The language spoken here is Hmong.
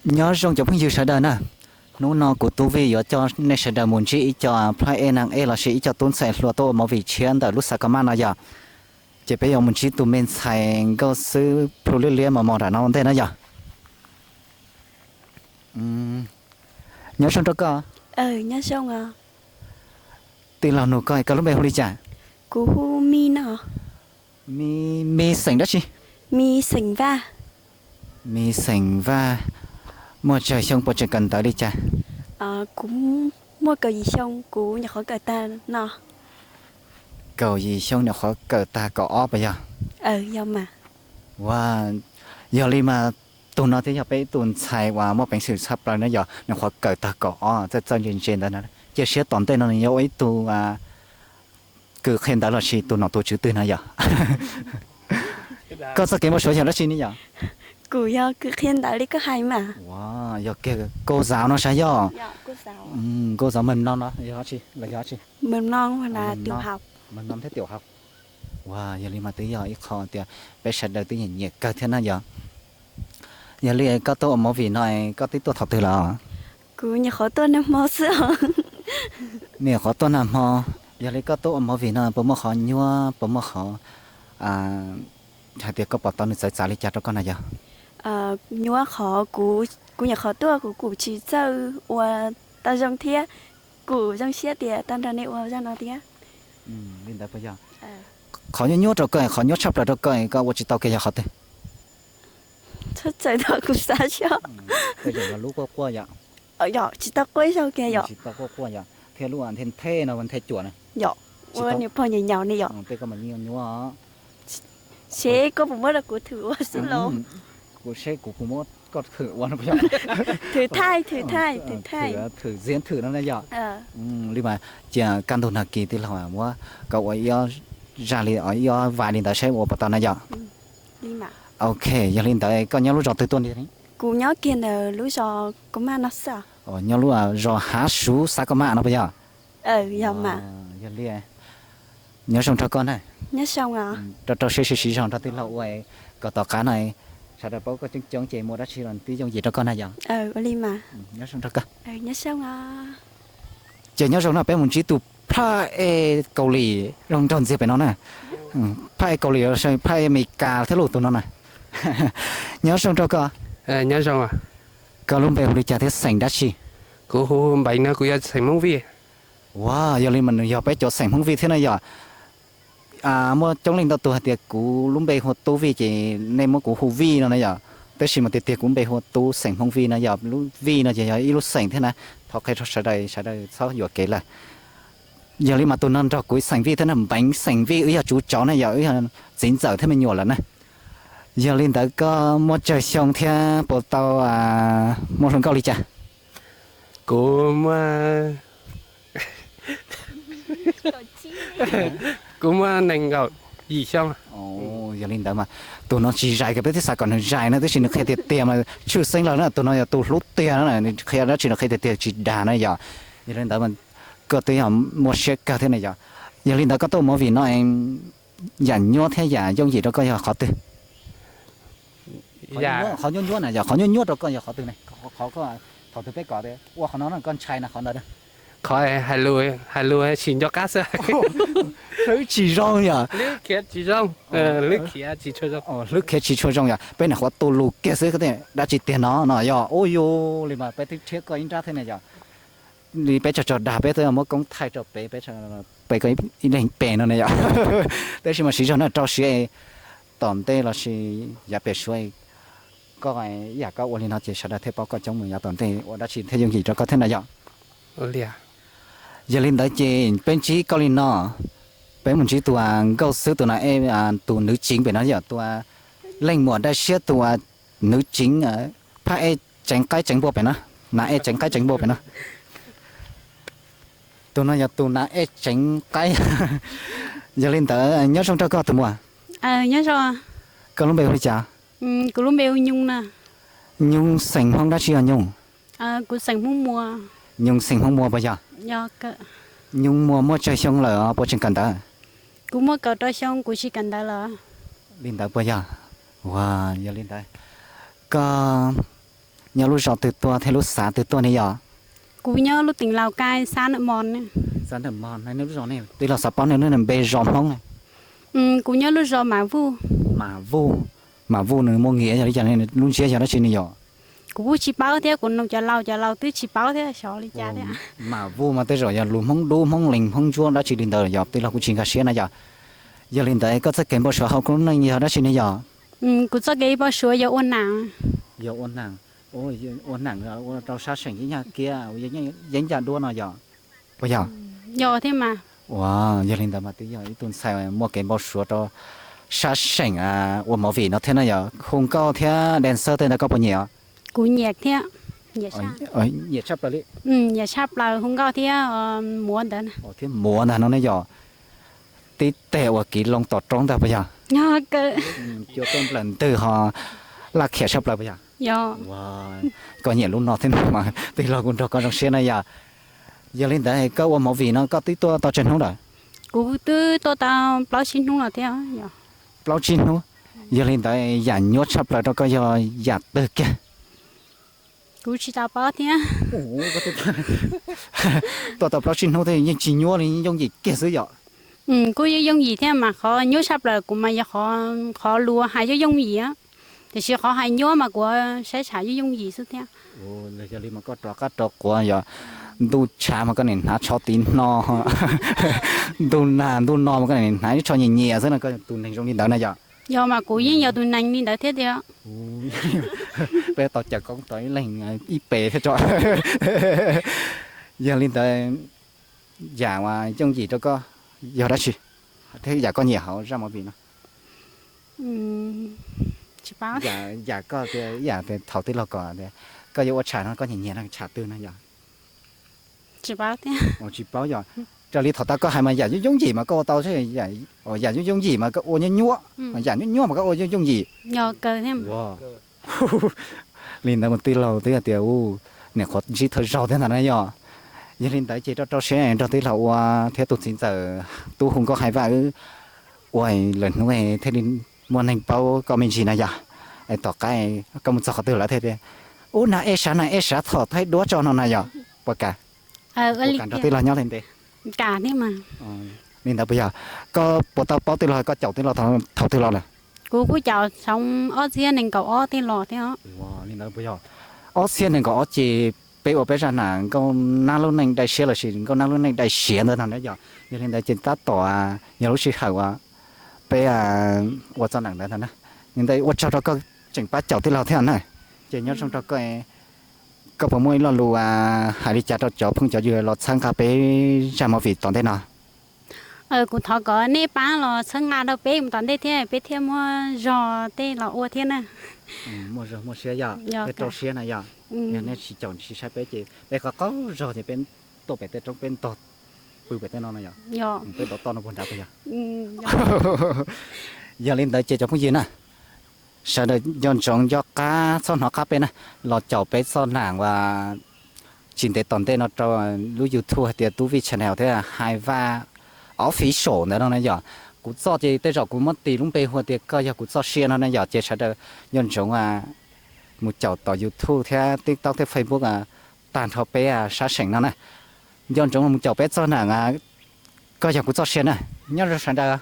Nyob zoo cov phooj ywg sawv daws na, hnub no kuv Tub Vij yuav coj nej sawv daws mus ntsib ib co phab ej neeg ej lossis ib co tub ntxhais hluas tuaj ua movie tshiab ntawm lub xav ka maj no yog, ces peb yuav mus ntsib tus me ntxhais nkauj xwb plhu liab liab mos mos nram no ua ntej na yog. Nyob zoo rau koj. Tij laug nug koj, koj lub npe hu li cas? Kuv hu Mi no. Mi, Mi xeem dab tsi? Mi xeem Vaj. Mi xeem Vaj. Muaj tsawg xyoo, puas tseem kawm ntawv li cas? Kuv muaj kaum yim xyoo, kuv nyuam qhuav kawm tag no. Kaum yim xyoo nyuam qhuav kawm tag kaum ob puas yog? Ua, yog li mas tus no thiaj yog peb ib tug ntxhais uas muaj peev xwm tshaj plaws na yog, nyuam qhuav kawm tag kaum ob txawj txawj ntse ntse ntawd na. Cia siab tom ntej no nws yuav ua ib tug kws qhia ntawv lossis tus nom tus tswv twg na yog. Koj txoj kev npau suav yog dab tsi ne yog? Kuv yog kws qhia ntawv li koj hais mas. Yog kiag cô giáo no sav yog? Cô giáo mầm non no yog dab tsi los yog dab tsi? Mầm non thiab tiểu học. Ua, yog li mas twb yog ib qho tias peb sawv daws twb nyiam nyiam kawg thiab na yog. Yog li koj tuaj ua movie no koj twb tuaj thaum twg lawm? Kuv nyuam qhuav tuaj nag hmo xwb os. Nyuam qhuav tuaj nag hmo. Yog li koj tuaj ua movie no puas muaj qhov nyuaj, puas muaj qhov hais tias koj pom tau nws txawv txav li cas rau koj na yog? Nyuaj qhov kuv, kuv nyuam qhuav tuaj kuv kuj tsis txawj ua tau zoo thiab, kuv zoo siab tias tau nrog nej ua zaj no thiab. Li ntawd puas yog? Qhov nyuaj nyuaj rau koj, qhov nyuaj tshaj plaws rau koj, koj ua tsis tau kiag yog qhov twg? Txhob txawm tau kuv xav xyov. Tej zaum yog lub quaj quaj yom. Tsis tau quaj zaug kiag yom. Tsis tau quaj quaj yom, thiab lub nthe nthe no nthe cuam na. Yom, ua niam pog nyaum nyaum ne yom. Tej koj mas nyuaj nyuaj. Seb koj puas muab rau kuv thwm ua xwb los? Kuv seb kuv puas muab koj thwm ua no puas yog? Thwm thaij, thwm thaij, thwm thaij. Thwm ziab thwm no na yog. Li mas cia kaj ntug nag kis tij laug muab koj ua ib ob zaj li, ib ob vas li ntawd saib ua puas tau na yom. Ok, yog li ntawd koj nyob lub zos twg tuaj ntag? Kuv nyob kiag ntawm lub zos Kos Maj no xwb. Nyob lub zos Hav Suv xav Kos Maj no puas yog? Yog li, nyob zoo rau koj na. Rau rau siab siv zog nrog tij laug ua kom tom qab no sawv daws paub koj coob coob ces muaj dab tsi los twb yooj yim rau koj na yog. Nyob zoo rau koj. Ces nyob zoo no peb mus ntsib tus phaj ej Kaus Lim zoo nraug ntxiag pem no na. Phaj ej Kaus Lim, phaj ej Amelikas thiab lus tus no na. Nyob zoo rau koj. Koj lub npe hu li cas thiab xeem dab tsi? Kuv hu Npeev no, kuv yog xeem Hmoob Vij. Ua, yog li mas nws yog peb cov xeem Hmoob Vij thiab na yom. Muaj coob leej ntau tus hais tias kuv lub npe hu ua Tub Vij ces nej muab kuv hu Vij no na yom. Tab sis mas tiag tiag kuv npe hu ua Tub xeem Hmoob Vij no yog, lub Vij no ces yog ib lub xeem thiab na. Thov qhia rau sawv daws, sawv daws txhob yuam kev lawm. Yog li mas tus no nrog kuv xeem Vij thiab na, Npeev xeem Vij, wb yog tsuv tsov na yom, wb yog txiv ntxawm thiab me nyuam lawm na. Yog li ntawd koj muaj tsawg xyoo thiab puas tau muaj hluas nkauj li cas? Kuv muaj, kuv muaj nees nkaum yim xyoo. Yog li ntawd mas tus no tsis zais kiag, peb twb xav kom nws zais na, tab sis nws qhia tiag tiag mas tshwj xeeb lawm na, tus no yog tus hlub tiag na, nws qhia dab tsi nws qhia tiag tiag tsis dag na yom. Yog li ntawd mas koj twb yog muaj siab kawg thiab na yom. Yog li ntawd koj tuaj ua movie no yam nyuaj thiab yam yooj yim rau koj yog qhov twg? Qhov nyuaj nyuaj na yog, qhov nyuaj nyuaj rau koj yog qhov twg ne? Qhov koj thaum twg peb kom tias ua qhov no no koj ntshai na qhov ntawd. Qhov hais lus, hais lus tsis nco qab xwb. Hlwb tsis zoo yom. Hlwb khiav tsis zoo, hlwb khiav tsis tshua zoo. Hlwb khiav tsis tshua zoo yom, peb nyuam qhuav tu lus kiag xwb, dab tsi tiag no no yog ua yus li mas peb twb rhiab koj ib nrab thiab ne yom. Li peb tso tso dag peb twb muab koob thaij rau pem, peb pem koj ib leeg pem no ne yom. Tab sis mas siv zog na, rau siab tom ntej lossis yav pem suav koj ib yam koj ua li no ces sawv daws thiaj paub koj coob mus yav tom ntej ua dab tsi thiaj yooj yim rau koj thiab na yom. Yog li ntawd ces peb ntsib koj li no, peb mus ntsib tus nkauj xwb tus na, tus nws tseev pem no yog tus leej muam daj siab tus nws tseev, phaj ej tseev qaib tseev npua pem no, nas ej tseev qaib tseev npua pem no. Tus no yog tus nas ej tseev qaib. Yog li ntawd nyob zoo rau koj tus muam. Koj lub npe hu li cas? Kuv lub npe hu Nyoog na. Nyoog xeem Hmoob dab tsi yog Nyoog? Kuv xeem Hmoob Muas. Nyoog xeem Hmoob Muas puas yog? Nyoog Muas muaj tsawg xyoo lawm puas tseem kawm ntawv? Kuv muaj kaum rau xyoo kuv tsis kawm ntawv lawm. Li ntawd puas yog? Ua, yog li ntawd koj Nyob lub zos twg tuaj thiab lub xav twg tuaj ne yom? Kuv nyob lub teem Laus Kai, xav Nam Mos. Xav Nam Mos, lub zos ne, tij laug xav paub nej lub npe zos Hmoob. Kuv nyob lub zos Mam Vuj. Mam Vuj, Mam Vuj nws muaj nqi yog li cas, lub ntsiab yog dab tsi ne yom? Kuv kuj tsis paub thiab, kuv nug cov laus, cov laus twb tsis paub thiab, xyov li cas thiab. Mam Vuj mas tej zaum yog lus Hmoob Dub, Hmoob Lees, Hmoob Ntsuab dab tsi li ntawd yom, tij laug kuv tsis nkag siab na yom. Yog li ntawd koj txoj kev npau suav hauv koob meej yog dab tsi ne yog? Kuv txoj kev npau suav yog ua nam. Yog ua nam, ua nam ua rau sab seem yeeb yaj kiab, yeeb yaj duab no yom? Puas yog? Yog thiab mas. Ua, yog li ntawd mas twb yog ib tug ntxhais muaj kev npau suav rau sab seem ua movie no thiab na yom. Hu nkauj thiab dancer tej ntawd koj puas nyiam? Kuv nyiam thiab. Nyiam tshaj plaws li. Nyiam tshaj plaws hu nkauj thiab muav ntawd. Thiab muav ntag no ne yom. Tib teg uas kiv loo tom roob ntag puas yog? Cua tuaj nplawm ntws ho laj khiam tshaj plaws puas yog? Koj nyiam lub no thiab mas tij laug kuv nrog koj zoo siab na yom. Yog li ntawd koj ua movie no koj twb tuaj tau tsawg hnub lawm? Kuv twb tuaj tau plaub tsib hnub los thiab. Plaub tsib hnub. Yog li ntawd yam nyuaj tshaj plaws rau koj yog yam twg kiag? Kuv tsis tau paub thiab. Tuaj tau plaub tsib hnub thiab yeej tsis nyuaj li, yooj yim kiag xwb yom? Kuj yooj yooj yim thiab mas qhov nyuaj tshaj plaws kuv mas yog qhov lus hais yooj yooj yim, tiam sis qhov hais nyuaj mas kuv saib tsam yooj yooj yim xwb thiab. Yog li mas koj rov qab rov quav yog ntuj tshav mas koj nim hnav tsho tiv hno, ntuj nag ntuj no mas koj nim hnav ib tsho nyias nyias xwb no, koj tus neeg zoo li ntawd na yom? Yog mas kuv yeej yog tus neeg li ntawd thiab tiag. Peb tau cawm koob tau ib leeg ib pes thiab tso. Yog li ntawd yam uas yooj yim rau koj yog dab tsi thiab yam koj nyiam hauv zaj movie no? Yam koj tias ib yam tias thaum tij laug kom tias koj yuav ua tsham no koj nyiam nyiam tsham twg no yom? Tsis paub yom. Raws li thaum tas koj hais mas yam yooj yooj yim mas koj ua tau, yam yooj yooj yim mas koj ua nyuaj nyuaj, yam nyuaj nyuaj mas koj ua yooj yooj yim. Li ntawd mas tij laug twb hais tias u, niam qhuav ntsib thawj zaug thiab ntag na yom. Yog li ntawd ces rau rau siab nrog tij laug ua thiab tus txiv ntxawm tub hu nkauj Hais Vaj wb ua lwm hnub thiaj li muaj neeg paub koj me ntsis na yom. Es tom qab koj mus txog qhov twg lawm thiaj tias ub, nag ej sav nag ej sav thaum thaij duab tso no na yom? Puas kam? Puas kam nrog tij laug nyob li ntev? Li ntawd puas yog? Koj puas tau paub tij laug, koj caum tij laug thaum twg los lawm? Kuv kuj caum xyoo ob txhiab nees nkaum ob tij los thiab. Li ntawd puas yog? Ob txhiab nees nkaum ob ces peb ua peb zaj nam Nkauj Nab lub neej dai siab lossis Nkauj Nab lub neej dai siav ntawd no na yom. Yog li ntawd ces tab tom yog lub sij hawm uas peb ua txoj nam ntawd no na. Li ntawd ua tsaug rau koj tseem pab caum tij laug thiab na. Ces nyob zoo rau koj, koj puas muaj ib lo lus hais li cas rau cov phooj cov ywg los txhawb nqa peb zaj movie tom ntej no? Kuv thov kom nej pab los txhawb nqa rau peb mus tom ntej thiab peb thiaj muaj zog tej los ua thiab na. Muaj zog muaj siab yom, peb rau siab na yom. Yog nej tsis caum tsis saib peb ces peb qhov qaug zog ces peb tuaj pem tej roob peb ntog pw pem tej no no yom. Peb dov toj no puag nrad puas yog? Yog li ntawd ces cov phooj ywg na, sawv daws nco ntsoov nco qab txhob hnov qab peb na, los caum peb txoj nam uas tsis ntev tom ntej no rau lub YouTube hais tias Tub Vij Channel thiab Hais Vaj Official ntawd no na yom. Kuv txoj ces tej zaum kuv muab tis lub npe hu tias Koj Yog Kuv Txoj Sia no na yom, ces sawv daws nco ntsoov mus caum tom YouTube thiab TikTok thiab Facebook tag nrho peb sab seem no na. Nco ntsoov mus caum peb txoj nam Koj Yog Kuv Txoj Sia na. Nyob zoo sawv daws.